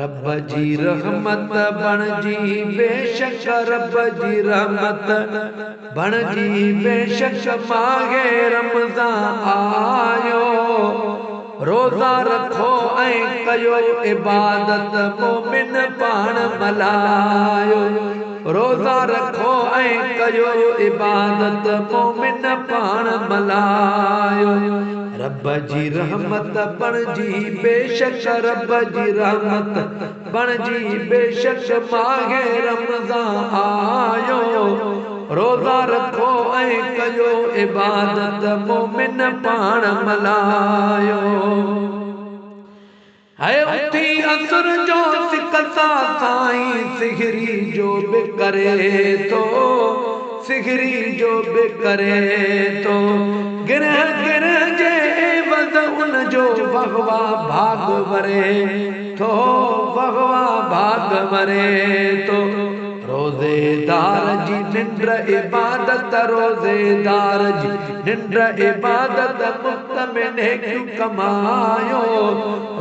رب جي رحمت بڻجي بيشڪ رب جي رحمت بڻجي بيشڪ ماهه رمضان آيو روزا رکو ۽ ڪيو عبادت مومن پاڻ ملهايو روزا رکو ۽ ڪيو عبادت مومن پاڻ ملهايو رب جي رحمت بڻجي بيشڪ رب جي رحمت بڻجي بيشڪ ماهه رمضان آيو روزا رکو ۽ ڪيو عبادت مومن پاڻ ملهايو. هي اٿي عصر جو سڪ سان سائين سحري جو به ڪري ٿو سحري جو به ڪري ٿو گرهه گرهه جي عيوض ان جو وهوا ڀاڳ وري ٿو وهوا ڀاڳ وري ٿو. روزيدار جي ننڊ عبادت روزيدار جي ننڊ عبادت مفت ۾ نيڪيون ڪمايو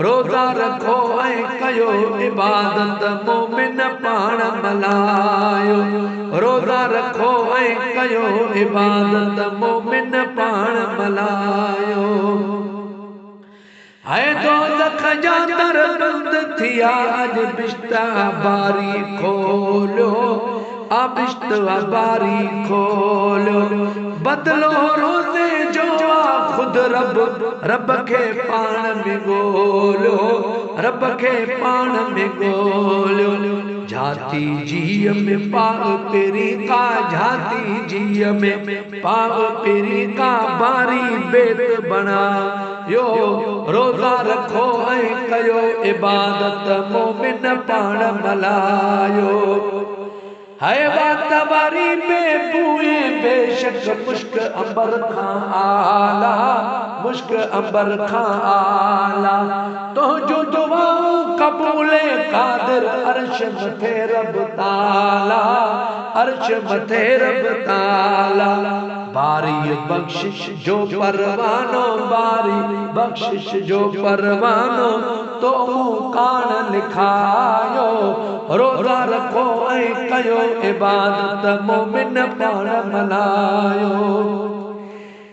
روزا رکو ۽ ڪيو عبادت مومن پاڻ ملهايو روزا رکو ۽ ڪيو عبادت مومن پاڻ ملهايو. هي دوزخ جا در بند ٿيا اڄ بهشت آ باري کوليو آ بهشت آ باري کوليو بدلو روزي جو آ خود رب رب کي پاڻ ۾ ڳوليو رب کي پاڻ ۾ ڳوليو جھاتي جيء ۾ پاء پرين ڪا جھاتي جيء ۾ پاء پرين ڪا باري بيت بڻايو روزا رکو ۽ ڪيو عبادت مومن پاڻ ملهايو هي وات واري بي بوء بيشڪ مشڪ عنبر کان اعليٰ مشڪ عنبر کان اعليٰ تنهنجون دعائون قبول قادر عرش مٿي رب تعاليٰ عرش مٿي رب تعاليٰ باري بخشش جو پروانو باري بخشش جو پروانو تو مون ڪاڻ لکايو روزا رکو ۽ ڪيو عبادت مومن پاڻ ملهايو.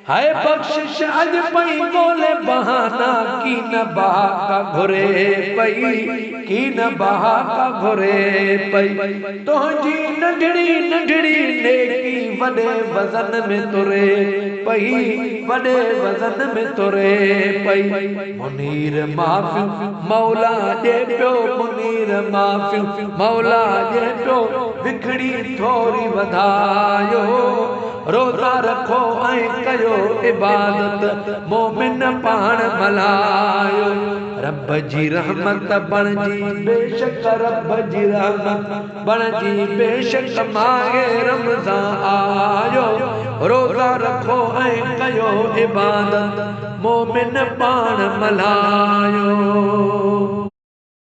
هاء بخشش اڄ پئي ڳولي بهانا ڪي نه بها ڪا گهري پئي ڪي نه بها ڪا گهري پئي تنهنجي ننڍڙي ننڍڙي نيڪي وڏي وزن ۾ تري پئي وڏي وزن ۾ تري پئي منير معافيون مولا ڏي پيو منير معافيون مولا ڏي پيو وکڙي ٿوري وڌايو. روزا رکو ۽ ڪيو عبادت مومن پاڻ ملهايو رب جي رحمت بڻجي بيشڪ رب جي رحمت بڻجي بيشڪ ماهه رمضان آيو روزا رکو ۽ ڪيو عبادت مومن پاڻ ملهايو.